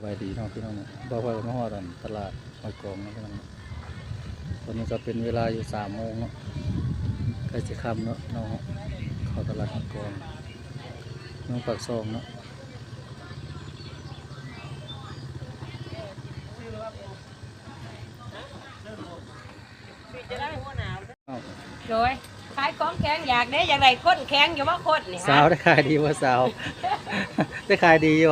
ສະບາຍດີເນາະພີ່ນ້ອງເນາະ ບ່າວພອຍກໍມາຮອດອັນຕະຫຼາດຫ້ວຍກອງເນາະພີ່ນ້ອງເນາະ. ຕອນນີ້ກໍເປັນເວລາຢູ່ສາມໂມງເນາະ ໃກ້ຊິຄ່ຳເນາະ ເນາະ ເຂົ້າຕະຫຼາດຫ້ວຍກອງ ເມືອງປາກຊ່ອງເນາະ. ໂດຍ ຂາຍຂອງແຂງ ຢາກເດ້ ຢາກໄດ້ຄົນແຂງຢູ່ບໍ່ຄົນນີ້ ສາວ ໄດ້ຂາຍດີບໍ່ສາວ? ໄດ້ຂາຍດີຢູ່.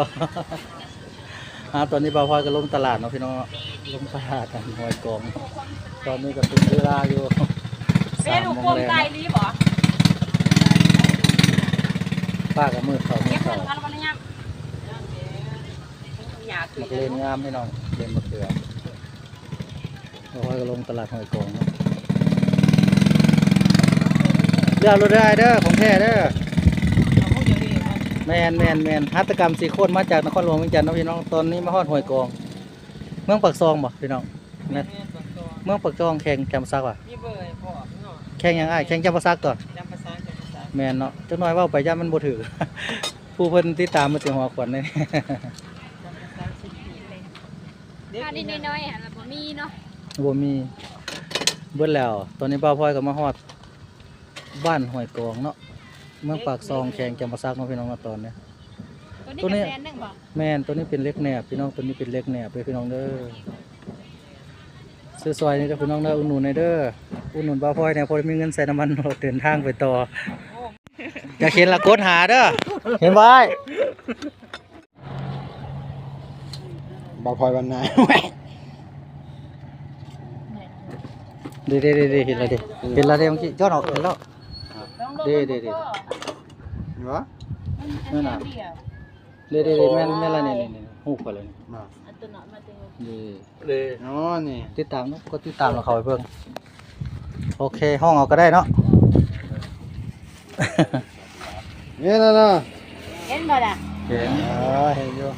ອ່າ ຕອນນີ້ບ່າວພອຍກໍລົງຕະຫຼາດເນາະພີ່ນ້ອງເນາະ ລົງຕະຫຼາດຫ້ວຍກອງ. ຕອນນີ້ກໍເປັນເວລາຢູ່ສາມໂມງແລງເນາະ ຟ້າກໍມືດເຂົ້າມືດເຂົ້າ. ໝາກເລັ່ນງາມພີ່ນ້ອງ ເລັ່ນມະເຂືອ. ໂອ້ຍ ກໍລົງຕະຫຼາດຫ້ວຍກອງເນາະ ເລືອກໂລດເດີອ້າຍເດີ ຂອງແທ້ເດີ. ແມ່ນໆໆ ຫັດຖະກຳສີໂຄດ ມາຈາກນະຄອນຫຼວງວຽງຈັນເນາະພີ່ນ້ອງ. ຕອນນີ້ມາຮອດຫ້ວຍກອງ ເມືອງປາກຊ່ອງບໍ່ພີ່ນ້ອງ? ແມ່ນ ເມືອງປາກຊ່ອງ ແຂວງຈຳປາສັກຫວາ? ມີເບີໃຫ້ພ້ອມເນາະ. ແຂວງຫຍັງອ້າຍ? ແຂວງຈຳປາສັກຕົວະ? ຈຳປາສັກ ຈຳປາສັກ. ແມ່ນເນາະ ຈັກໜ່ອຍເວົ້າໄປຢ້ານມັນບໍ່ຖືກ ຜູ້ເພິ່ນຕິດຕາມມັນຊິຫົວຂວັນເດ້. ຈຳປາສັກ ສິບປີ ເດັກ ອັນນີ້ນ້ອຍໆ ຫັ້ນລະບໍ່ມີເນາະ ບໍ່ມີ ເບິດແລ້ວ. ຕອນນີ້ບ່າວພອຍກໍມາຮອດບ້ານຫ້ວຍກອງເນາະ ເມືອງປາກຊ່ອງ ແຂວງຈຳປາສັກເນາະພີ່ນ້ອງເນາະ. ຕອນນີ້ ໂຕນີ້ກໍແສນໜຶ່ງບໍ່? ແມ່ນ ໂຕນີ້ເປັນເຫຼັກແໜບພີ່ນ້ອງ ໂຕນີ້ເປັນເຫຼັກແໜບເດີພີ່ນ້ອງເດີ. ຊື້ຊ່ອຍນີ້ເດີພີ່ນ້ອງເດີ ອຸດໜູນແດ່ເດີ ອຸດໜູນບ່າວພອຍແດ່ ພໍໄດ້ມີເງິນໃສ່ນ້ຳມັນລົດເດີນທາງໄປຕໍ່. ຢາກເຫັນລະກົດຫ້າເດີ ເຫັນບໍ່ອ້າຍ? ບ່າວພອຍວັນນາ ເດ້ໆໆ ເຫັນແລ້ວເດ້ ເຫັນແລ້ວເດ້ ເມື່ອກີ້ຍ້ອນອອກ ເຫັນແລ້ວ ເດ້ໆໆ ເຫັນບໍ່? ນັ້ນນະ ເດ້ໆໆ ແມ່ນ ແມ່ນລະ ນີ້ໆ ຮູບຂ້ອຍລະນີ້ ມາ ເດ້ ເດ້ ອໍ ນີ້ ຕິດຕາມເນາະ ກົດຕິດຕາມແລ້ວເຂົ້າໄປເບິ່ງ. ໂອເຄ ຮ້ອງເອົາກໍໄດ້ເນາະ ເຫັນແລ້ວນະ ເຫັນບໍ່ລະ? ເຫັນ ເອີ ເຫັນຢູ່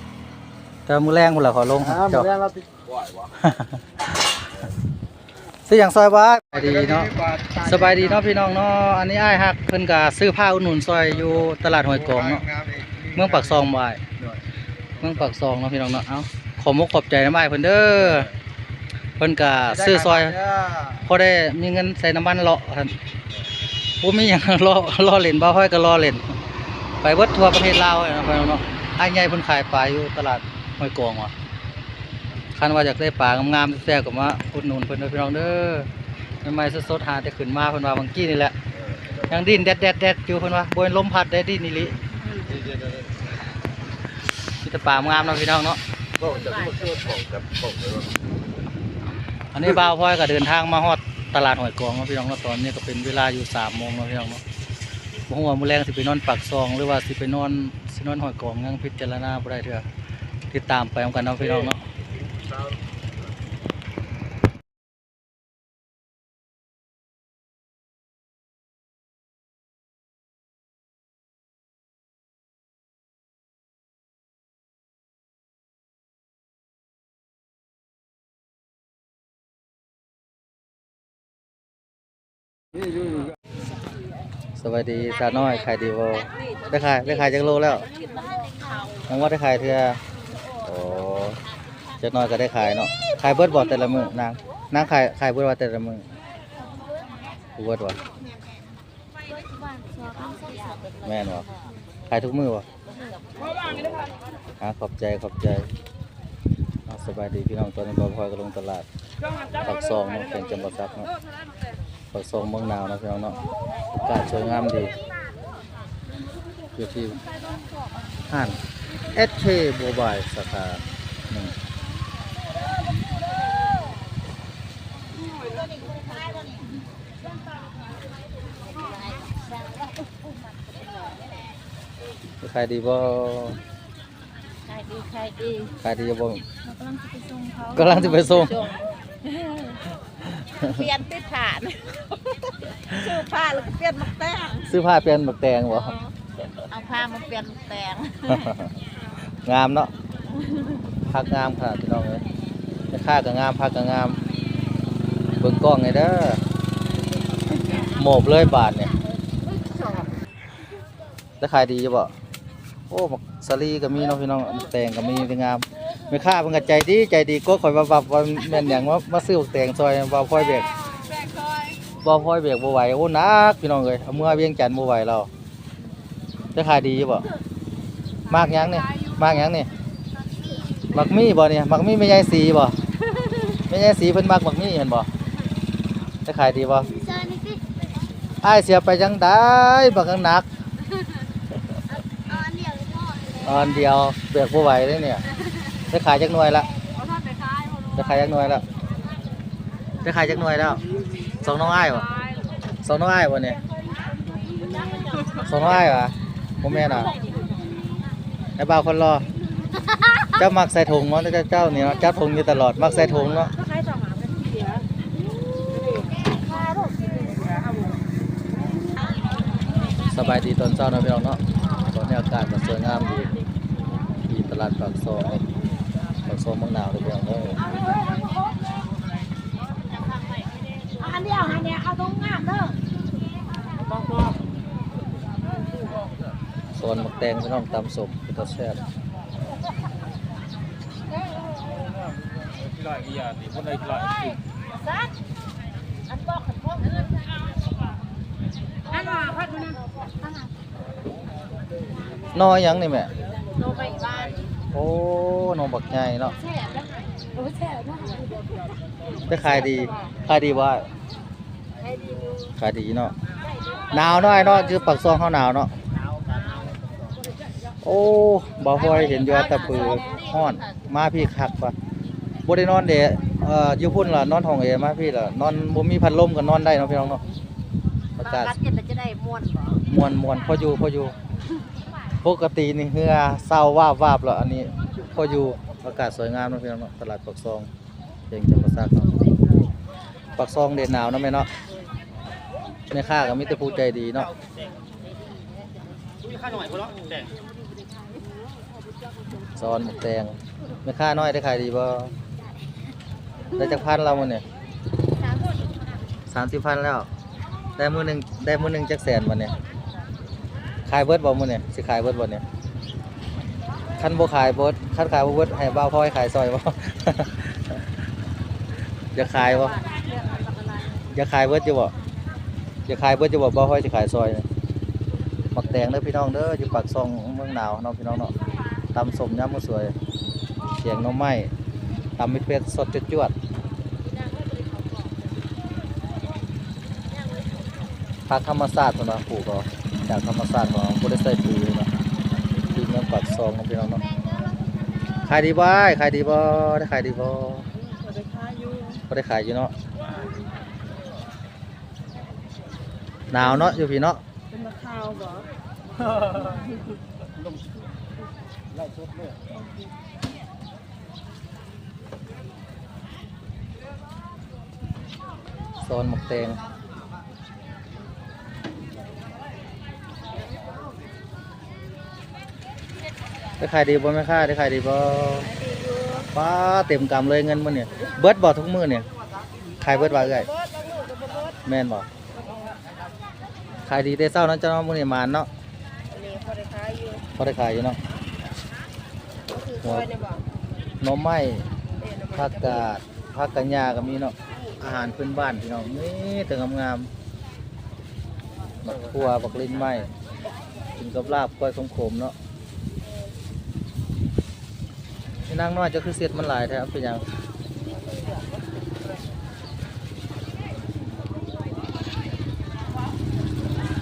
ແຕ່ມື້ແລງພຸ້ນລະ ຂໍລົງ ອ່າ ເຈົ້າ ມື້ແລງລາວຕິ ຊື້ຫຍັງຊ່ອຍບໍ່ອ້າຍ? ສະບາຍດີເນາະ ສະບາຍດີເນາະພີ່ນ້ອງເນາະ. ອັນນີ້ອ້າຍຮັກເພິ່ນກະຊື້ຜ້າອຸດໜູນຊ່ອຍຢູ່ຕະຫຼາດຫ້ວຍກອງເນາະ ເມືອງປາກຊ່ອງບໍ່ອ້າຍ? ເມືອງປາກຊ່ອງເນາະພີ່ນ້ອງເນາະ. ເອົ້າ ຂອບມົກຂອບໃຈນຳອ້າຍເພິ່ນເດີ ເພິ່ນກະຊື້ຊ່ອຍ ພໍໄດ້ມີເງິນໃສ່ນ້ຳມັນເລາະ ບໍ່ມີຫຍັງ ລໍ້ ລໍ້ຫຼິ້ນ ບ່າວພອຍກໍລໍ້ຫຼິ້ນ ໄປເບິດທົ່ວປະເທດລາວເນາະພີ່ນ້ອງເນາະ. ອ້າຍໃຫຍ່ເພິ່ນຂາຍປາຢູ່ຕະຫຼາດຫ້ວຍກອງວ່າ ຄັນວ່າຢາກໄດ້ປາງາມໆແຊບໆ ກໍມາອຸດໜູນເພິ່ນເດີພີ່ນ້ອງເດີ. ໃໝ່ໆສົດໆ ຫາແຕ່ຂຶ້ນມາ ເພິ່ນວ່າເມື່ອກີ້ນີ້ແຫຼະ ຍັງດີ້ນແດດໆຢູ່ ເພິ່ນວ່າບໍ່ແມ່ນລົມພັດເດ້ ດີ້ນອີ່ຫຼີ. ອືມ ມີແຕ່ປາງາມເນາະພີ່ນ້ອງເນາະ. ອັນນີ້ບ່າວພອຍກໍເດີນທາງມາຮອດຕະຫຼາດຫ້ວຍກອງເນາະພີ່ນ້ອງເນາະ. ຕອນນີ້ກໍເປັນເວລາຢູ່ສາມໂມງເນາະພີ່ນ້ອງເນາະ. ບໍ່ຮູ້ວ່າມື້ແລງຊິໄປນອນປາກຊ່ອງ ຫຼືວ່າຊິໄປນອນ ຊິນອນຫ້ວຍກອງ ຍັງພິຈາລະນາບໍ່ໄດ້ເທື່ອ. ຕິດຕາມໄປນຳກັນເນາະພີ່ນ້ອງເນາະ. ສະບາຍດີສາວນ້ອຍ ຂາຍດີບໍ່? ໄດ້ຂາຍ ໄດ້ຂາຍຈັກໂລແລ້ວ? ຍັງບໍ່ໄດ້ຂາຍເທື່ອ. ໂອ້ ຈັກໜ້ອຍກໍໄດ້ຂາຍເນາະ. ຂາຍເບິດບໍ່ແຕ່ລະມື້ນາງ? ນາງຂາຍ ຂາຍເບິດບໍ່ແຕ່ລະມື້? ບໍ່ເບິດບໍ່? ແມ່ນບໍ່? ຂາຍທຸກມື້ບໍ່? ອ່າ ຂອບໃຈ ຂອບໃຈ. ອ່າ ສະບາຍດີພີ່ນ້ອງ ຕອນນີ້ບ່າວພອຍກໍລົງຕະຫຼາດປາກຊ່ອງເນາະ ແຂວງຈຳປາສັກເນາະ ປາກຊ່ອງເມືອງໜາວເນາະພີ່ນ້ອງເນາະ. ອາກາດສວຍງາມດີ ຢູ່ທີ່ຮ້ານ ເອສເຄ ໂມບາຍ ສາຂາໜຶ່ງ. ຂາຍດີບໍ່? ຂາຍດີ ຂາຍດີ. ຂາຍດີຢູ່ບໍ່? ກຳລັງຊິໄປສົ່ງເຂົາ ກຳລັງຊິໄປສົ່ງ. ປ່ຽນຕິດຜ້າ ຊື້ຜ້າແລ້ວກໍປ່ຽນໝາກແຕງ ຊື້ຜ້າປ່ຽນໝາກແຕງບໍ່? ເອົາຜ້າມາປ່ຽນແຕງ ງາມເນາະ ຜັກງາມຂະໜາດພີ່ນ້ອງເອີຍ. ແມ່ຄ້າກໍງາມ ຜັກກໍງາມ ເບິ່ງກ້ອງແດ່ເດີ ໂມບເລີຍບາດນີ້. ໄດ້ຂາຍດີຢູ່ບໍ່? ໂອ້ ໝາກສາລີກໍມີເນາະພີ່ນ້ອງ ແຕງກໍມີ ແຕ່ງາມ. ແມ່ຄ້າເພິ່ນກໍໃຈດີ ໃຈດີ ກົດຂ້ອຍວັບໆ ວ່າແມ່ນຫຍັງ ມາ ມາຊື້ບັກແຕງຊ່ອຍ ບ່າວພອຍແບກ ແບກຊ່ອຍ ບ່າວພອຍແບກບໍ່ໄຫວ. ໂອ້ ໜັກ ພີ່ນ້ອງເອີຍ ເອົາເມືອວຽງຈັນບໍ່ໄຫວແລ້ວ. ຈະຂາຍດີຢູ່ບໍ່? ມັກຫຍັງນີ້? ມັກຫຍັງນີ້? ໝາກມີ່ບໍ່ນີ້? ໝາກມີ່ແມ່ໃຫຍ່ສີບໍ່? ແມ່ໃຫຍ່ສີເພິ່ນມັກໝາກມີ່ແມ່ນບໍ່? ຈະຂາຍດີບໍ່? ອ້າຍເສຍໄປຈັ່ງໃດ ບັກຫຍັງໜັກ. ເອົາອັນດຽວ ແບກບໍ່ໄຫວເດ້ນີ້. ໄດ້ຂາຍຈັກໜ່ວຍລະ? ໄດ້ຂາຍຈັກໜ່ວຍລະ? ໄດ້ຂາຍຈັກໜ່ວຍແລ້ວ? ສອງນ້ອງອ້າຍບໍ່? ສອງນ້ອງອ້າຍບໍ່ນີ້? ສອງນ້ອງອ້າຍຫວາ? ບໍ່ແມ່ນຫວາ? ໄອ້ບ່າວຄົນຫຼໍ່ ເຈົ້າມັກໃສ່ຖົງເນາະ ເຈົ້າ ເຈົ້ານີ້ເນາະ ຈັບຖົງຢູ່ຕະຫຼອດ ມັກໃສ່ຖົງເນາະ. ສະບາຍດີຕອນເຊົ້າເນາະ ພີ່ນ້ອງເນາະ. ຕອນນີ້ອາກາດກໍສວຍງາມດີ ທີ່ຕະຫຼາດປາກຊ່ອງ ປາກຊ່ອງເມືອງໜາວເດີ ພີ່ນ້ອງເດີ. ເອົາອັນດຽວຫັ້ນແຫຼະ ເອົາຕົງງາມເດີ. ສອນໝາກແຕງ ພີ່ນ້ອງ ຕຳສົ້ມ ເປັນຕາແຊບ. ໜໍ່ຫຍັງນີ້ແມ່? ໜໍ່ໄມ້ຫວານ. ໂອ້ ໜໍ່ບັກໃຫຍ່ເນາະ. ແຊບເນາະ. ໂອ້ ແຊບເນາະ. ໄດ້ຂາຍດີ ຂາຍດີບໍ່ອ້າຍ? ຂາຍດີເນາະ. ໜາວເນາະອ້າຍເນາະ ຢູ່ປາກຊ່ອງເຮົາໜາວເນາະ. ໂອ້ ບ່າວພອຍເຫັນຢູ່ອັດຕະປື ຮ້ອນ ມາພີ້ຄັກວ່າ ບໍ່ໄດ້ນອນແອ ເອີ ຢູ່ພຸ້ນລະນອນຫ້ອງແອ ມາພີ້ລະນອນບໍ່ມີພັດລົມກໍນອນໄດ້ເນາະ ພີ່ນ້ອງເນາະ. ອາກາດເຢັນແລ້ວຈະໄດ້ມ່ວນບໍ່? ມ່ວນໆ ພໍຢູ່ ພໍຢູ່. ປົກກະຕິນີ້ເຫື່ອເຊົາວາບໆ ແລ້ວ ອັນນີ້ພໍຢູ່ ອາກາດສວຍງາມເນາະ ພີ່ນ້ອງເນາະ. ຕະຫຼາດປາກຊ່ອງ ແຂວງຈຳປາສັກເນາະ. ປາກຊ່ອງແດດໜາວເນາະແມ່ເນາະ. ແມ່ຄ້າກໍມີແຕ່ຜູ້ໃຈດີເນາະ. ສອນໝາກແຕງ ແມ່ຄ້ານ້ອຍໄດ້ຂາຍດີບໍ່? ໄດ້ຈັກພັນລະມື້ນີ້? ສາມສິບພັນແລ້ວ. ໄດ້ມື້ໜຶ່ງ ໄດ້ມື້ໜຶ່ງຈັກແສນບັດນີ້? ຂາຍເບິດບໍ່ມື້ນີ້? ຊິຂາຍເບິດບໍ່ນີ້? ຄັນບໍ່ຂາຍເບິດ ຄັນຂາຍບໍ່ເບິດ ໃຫ້ບ່າວພອຍຂາຍຊ່ອຍບໍ່? ຢາກຂາຍບໍ່? ຢາກຂາຍເບິດຢູ່ບໍ່? ຢາກຂາຍເບິດຢູ່ບໍ່? ບ່າວພອຍຊິຂາຍຊ່ອຍ. ໝາກແຕງເດີພີ່ນ້ອງເດີ ຢູ່ປາກຊ່ອງເມືອງໜາວເນາະ ພີ່ນ້ອງເນາະ. ຕຳສົ້ມຍາມມື້ສວຍ ແກງໜໍ່ໄມ້ ຕຳເຜັດໆ ສົດຈວດໆ. ຜັກທຳມະຊາດເພິ່ນວ່າ ປູກເອົາຈາກທຳມະຊາດເນາະ ບໍ່ໄດ້ໃສ່ປຸຍເນາະ. ຢູ່ເມືອງປາກຊ່ອງເນາະ ພີ່ນ້ອງເນາະ. ຂາຍດີບໍ່ອ້າຍ? ຂາຍດີບໍ່? ໄດ້ຂາຍດີບໍ່? ພໍໄດ້ຂາຍຢູ່ ພໍໄດ້ຂາຍຢູ່ເນາະ. ໜາວເນາະ ຢູ່ພີ້ເນາະ. ເປັນນັກຂ່າວບໍ່? ໄລຟ໌ສົດເລີຍ. ສອນໝາກແຕງ ໄດ້ຂາຍດີບໍ່ແມ່ຄ້າ? ໄດ້ຂາຍດີບໍ່? ປ້າ ເຕັມກຳເລີຍເງິນມື້ນີ້. ເບິດບໍ່ທຸກມື້ນີ້? ຂາຍເບິດວ່າເອື້ອຍ? ແມ່ນບໍ່? ຂາຍດີແຕ່ເຊົ້າເນາະ ເຈົ້າເນາະ ມື້ນີ້ໝານເນາະ. ອັນນີ້ພໍໄດ້ຂາຍຢູ່ ພໍໄດ້ຂາຍຢູ່ເນາະ. ມາຊື້ຊ່ອຍແດ່ບໍ່? ໜໍ່ໄມ້ ເອີ ໜໍ່ໄມ້ ຜັກກາດ ຜັກກະຫຍ້າກໍມີເນາະ. ອາຫານພື້ນບ້ານພີ່ນ້ອງ ມີແຕ່ງາມໆ. ໝາກຖົ່ວ ບັກລິ້ນໄມ້ ກິນກັບລາບກ້ອຍຂົມໆເນາະ. ອີນາງນ້ອຍ ເຈົ້າຄືເຊັດມັນຫຼາຍແທ້ ເປັນຫຍັງ?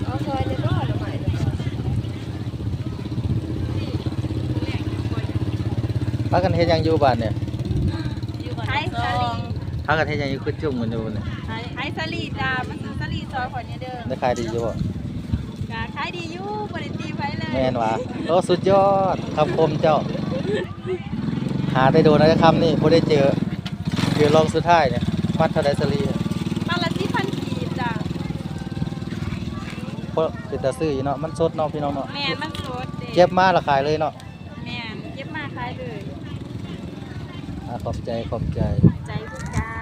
ເອົາຊອຍແດ່ບໍ່ ໜໍ່ໄມ້ນະ. ພາກັນເຮັດຫຍັງຢູ່ບາດນີ້? ຂາຍສາລີ. ພາກັນເຮັດຫຍັງຢູ່ ຄືຈຸ້ມກັນຢູ່ນີ້? ຂາຍສາລີຈ້າ ມາຊື້ສາລີຊ່ອຍຂ້ອຍແດ່ເດີ. ໄດ້ຂາຍດີຢູ່ບໍ່? ກະຂາຍດີຢູ່ ບໍ່ໄດ້ຕິໃຜເລີຍ. ແມ່ນຫວາ? ໂອ້ ສຸດຍອດ ຄຳຄົມເຈົ້າ. ຫາໄດ້ໂດນແລ້ວ ຄຳນີ້ບໍ່ໄດ້ເຈີ ເຈີລອງສຸດທ້າຍນີ້. ມັດເທົ່າໃດສາລີ? ມັດລະສິບພັນກີບຈ້າ. ເປັນຕາຊື້ຢູ່ເນາະ ມັນສົດເນາະ ພີ່ນ້ອງເນາະ. ແມ່ນ ມັນສົດເດ້. ເກັບມາລະຂາຍເລີຍເນາະ. ແມ່ນ ເກັບມາຂາຍເລີຍ. ອາ ຂອບໃຈ ຂອບໃຈ ຂອບໃຈຄືກັນ.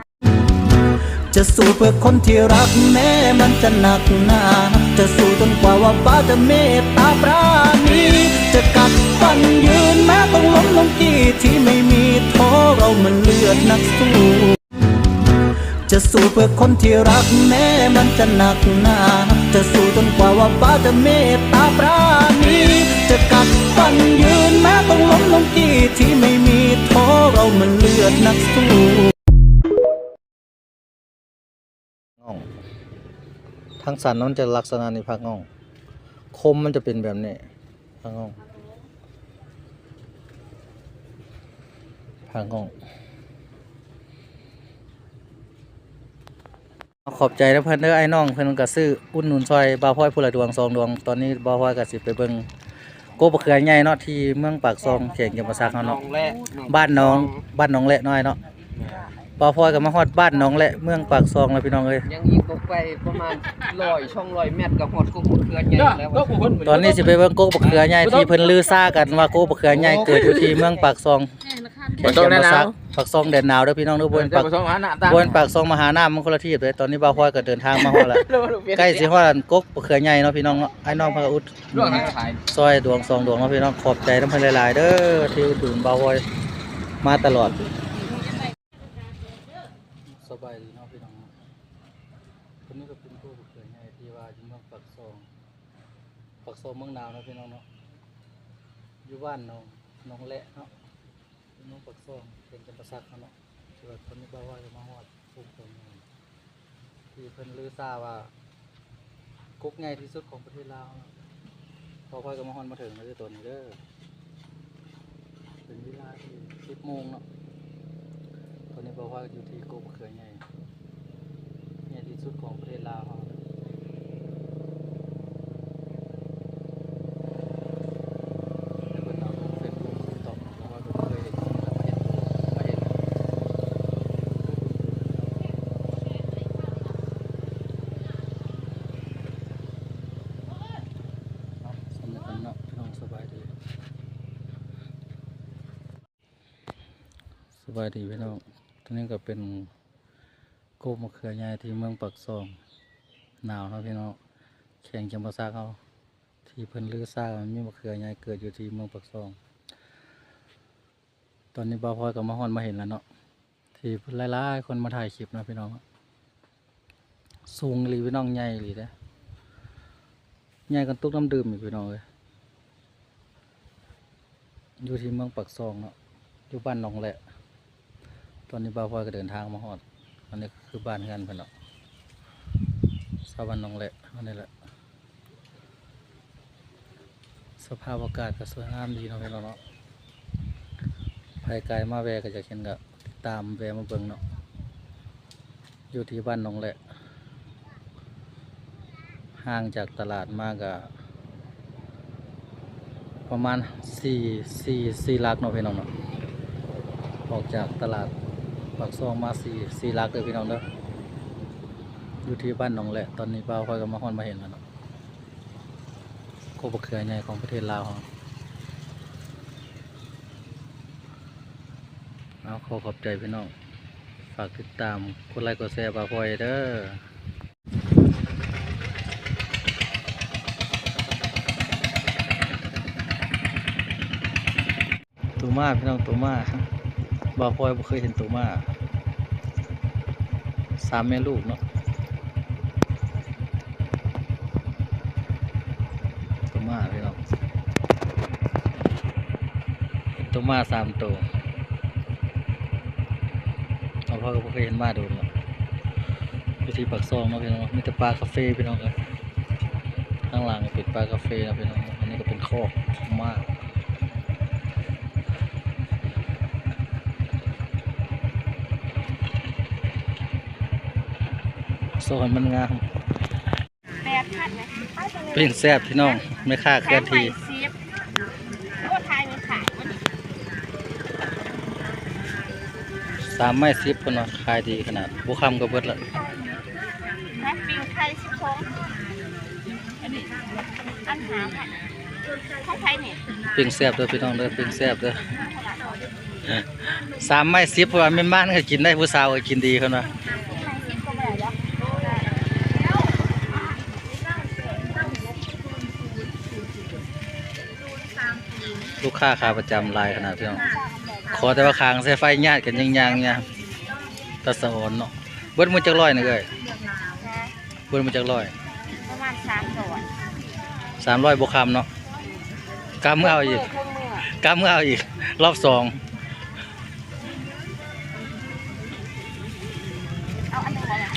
ຈະສູ້ເພື່ອຄົນທີ່ຮັກ ແມ້ມັນຈະໜັກໜາ, ຈະສູ້ຈົນກວ່າວ່າຟ້າຈະເມດຕາປານີ, ຈະ กัดฟันยืนแม้ต้องล้มลงกี้ที่ไม่มีท้อ เรามันเลือดนักสู้ จะสู้เพื่อคนที่รักแม้มันจะหนักหนา จะสู้จนกว่าว่าฟ้าจะเมตตาปราณี จะกัดฟันยืนแม้ต้องล้มลงกี้ที่ไม่มีท้อ เรามันเลือดนักสู้ งอก ทางสันมันจะลักษณะนี้ ผักงอก คมมันจะเป็นแบบนี้ ผักงอก ผักงอก ขอบใจเด้อเพิ่นเด้อ อ้ายน้องเพิ่นก็ซื้ออุดหนุนซอยบ่าวพลอยผู้ละดวงสองดวง ตอนนี้บ่าวพลอยก็สิไปเบิ่ง กกบักเขือใหญ่เนาะ ที่เมืองปากซอง แขวงจำปาสักเฮาเนาะ บ้านหนอง บ้านหนองแหละน้อยเนาะ บ่าวพลอยก็มาฮอดบ้านหนองแหละ เมืองปากซองแล้วพี่น้องเอ้ย ยังอีกบ่ไกล ประมาณร้อย สองร้อยเมตร ก็ฮอดกกบักเขือใหญ่แล้ว ตอนนี้สิไปเบิ่งกกบักเขือใหญ่ที่เพิ่นลือซากันว่ากกบักเขือใหญ่เกิดอยู่ที่เมืองปากซอง แขวงจำปาสัก ปากซองแดนหนาวเด้อพี่น้องเด้อ บ่แม่นปาก บ่แม่นปากซองมหาน้ำ มันคนละที่เด้อ ตอนนี้บ่าวพลอยก็เดินทางมาฮอดแล้ว ใกล้สิฮอดกกบักเขือใหญ่เนาะพี่น้องเนาะ อ้ายน้องเพิ่นก็อุด ซอยดวงสองดวงเนาะพี่น้อง ขอบใจนำเพิ่นหลายๆ เด้อ ที่อุดหนุนบ่าวพลอยมาตลอด สบายดีเนาะพี่น้องเนาะ ตัวนี้ก็เป็นกกบักเขือใหญ่ที่ว่าอยู่เมืองปากซอง ปากซองเมืองหนาวเนาะพี่น้องเนาะ อยู่บ้านหนอง หนองแหละเนาะ เมืองปากซอง แขวงจำปาสักเฮาเนาะ ที่ว่าตอนนี้บ่าวพลอยก็มาฮอด กกบักเขือใหญ่ ที่เพิ่นลือซาว่า กกใหญ่ที่สุดของประเทศลาวเนาะ บ่าวพลอยก็มาฮอดมาถึงแล้วเด้อตอนนี้เด้อ เป็นเวลาที่สิบโมงเนาะ ตอนนี้บ่าวพลอยอยู่ที่กกบักเขือใหญ่ ใหญ่ที่สุดของประเทศลาวเฮา เนาะ สำนึกกันเนาะ พี่น้อง สบายดี สบายดีพี่น้อง ตัวนี้ก็เป็นกกมะเขือใหญ่ที่เมืองปากซอง หนาวเนาะพี่น้อง แขวงจำปาสักเฮา ที่เพิ่นลือซาว่ามีมะเขือใหญ่เกิดอยู่ที่เมืองปากซอง ตอนนี้บ่าวพลอยก็มาฮอดมาเห็นแล้วเนาะ ที่หลายๆ คนมาถ่ายคลิปเนาะพี่น้อง สูงอีหลีพี่น้อง ใหญ่อีหลีเด้ ใหญ่กว่าตุกน้ำดื่มอีกพี่น้องเอ้ย อยู่ที่เมืองปากซองเนาะ อยู่บ้านหนองแหละ ตอนนี้บ่าวพลอยก็เดินทางมาฮอด อันนี้ก็คือบ้านเฮือนเพิ่นเนาะ ชาวบ้านหนองแหละ อันนี้แหละ สภาพอากาศก็สวยงามดีเนาะพี่น้องเนาะ ไผไกลมาแวะก็อยากเห็นก็ติดตามแวะมาเบิ่งเนาะ อยู่ที่บ้านหนองแหละ ห่างจากตลาดมาก็ประมาณสี่ สี่ สี่หลักเนาะพี่น้องเนาะ ออกจากตลาดปากซองมาสี่ สี่หลักเด้อพี่น้องเด้อ อยู่ที่บ้านหนองแหละ ตอนนี้บ่าวพลอยก็มาฮอดมาเห็นแล้วเนาะ กกบักเขือใหญ่ของประเทศลาวเฮา เอา ขอขอบใจพี่น้อง ฝากติดตาม กดไลค์ กดแชร์บ่าวพลอยเด้อ โตหม่าพี่น้อง โตหม่า บ่าวพลอยบ่เคยเห็นโตหม่า สามแม่ลูกเนาะ โตหม่าพี่น้อง โตหม่าสามโต บ่าวพลอยก็บ่เคยเห็นหม่าโดนแล้ว อยู่ที่ปากซองเนาะพี่น้อง มีแต่ป่ากาเฟพี่น้องเอ้ย ข้างหลังก็เป็นป่ากาเฟนะพี่น้อง อันนี้ก็เป็นคอกหม่า ซอยมันงาม แปดพันนะ ปิ้งแซ่บพี่น้อง แม่ค้าเคลื่อนที่ โอ้ ทายมีขายบ่นี่ สามไม้สิบ เพิ่นว่าขายดีขนาด บ่ค่ำก็เบิดละ นะ ปิ้งไข่สิบสอง อันนี้ อันห้าพัน ของไผนี่ ปิ้งแซ่บเด้อพี่น้องเด้อ ปิ้งแซ่บเด้อ สามไม้สิบ เพราะว่าแม่ม่านก็กินได้ ผู้สาวก็กินดี เพิ่นว่า ไม้สิบก็บ่ได้ดอก แล้ว สาม ຄ້າຂາປະຈຳຫຼາຍຂະໜາດ ພີ່ນ້ອງ. ຂໍແຕ່ວ່າຄາງໃສ່ໄຟຍາດກັນ ຍ່າງໆ ຍ່າງຕາສະອອນເນາະ. ເບິດມື້ຈັກຮ້ອຍນີ້ເອີຍ? ເບິດມື້ຈັກຮ້ອຍ? ປະມານສາມຮ້ອຍ. ສາມຮ້ອຍບໍ່ຄຳເນາະ. ກະເມືອເອົາອີກ ກະເມືອເອົາອີກ ລອບສອງ.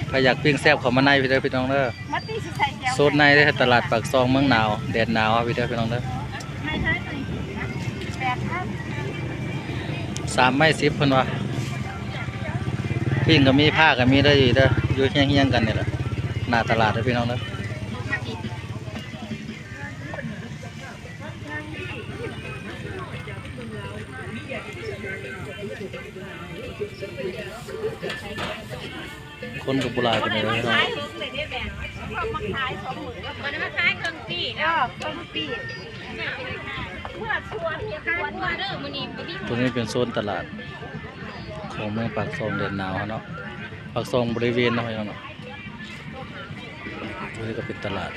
ໃຜຢາກປີ້ງແຊບເຂົ້າມາໃນພີ້ເດີ ພີ່ນ້ອງເດີ. ໂຊນໃນເດີ ຕະຫຼາດປາກຊ່ອງເມືອງໜາວ ແດດໜາວພີ້ເດີ ພີ່ນ້ອງເດີ. ສາມໄມ້ສິບເພິ່ນວ່າ. ປີ້ງກໍມີ ພ້າກໍມີເດີ ຢູ່ເດີ ຢູ່ຮຽງໆ ກັນນີ້ແຫຼະ ໜ້າຕະຫຼາດເດີ ພີ່ນ້ອງເດີ. ຄົນກໍບໍ່ຫຼາຍປານໃດເນາະ. ຕົວນີ້ເປັນໂຊນຕະຫຼາດຂອງເມືອງປາກຊ່ອງແດນໜາວເຮົາເນາະ ປາກຊ່ອງບໍລິເວນເນາະ ພີ່ນ້ອງເນາະ. ຕົວນີ້ກໍເປັນຕະຫຼາດ.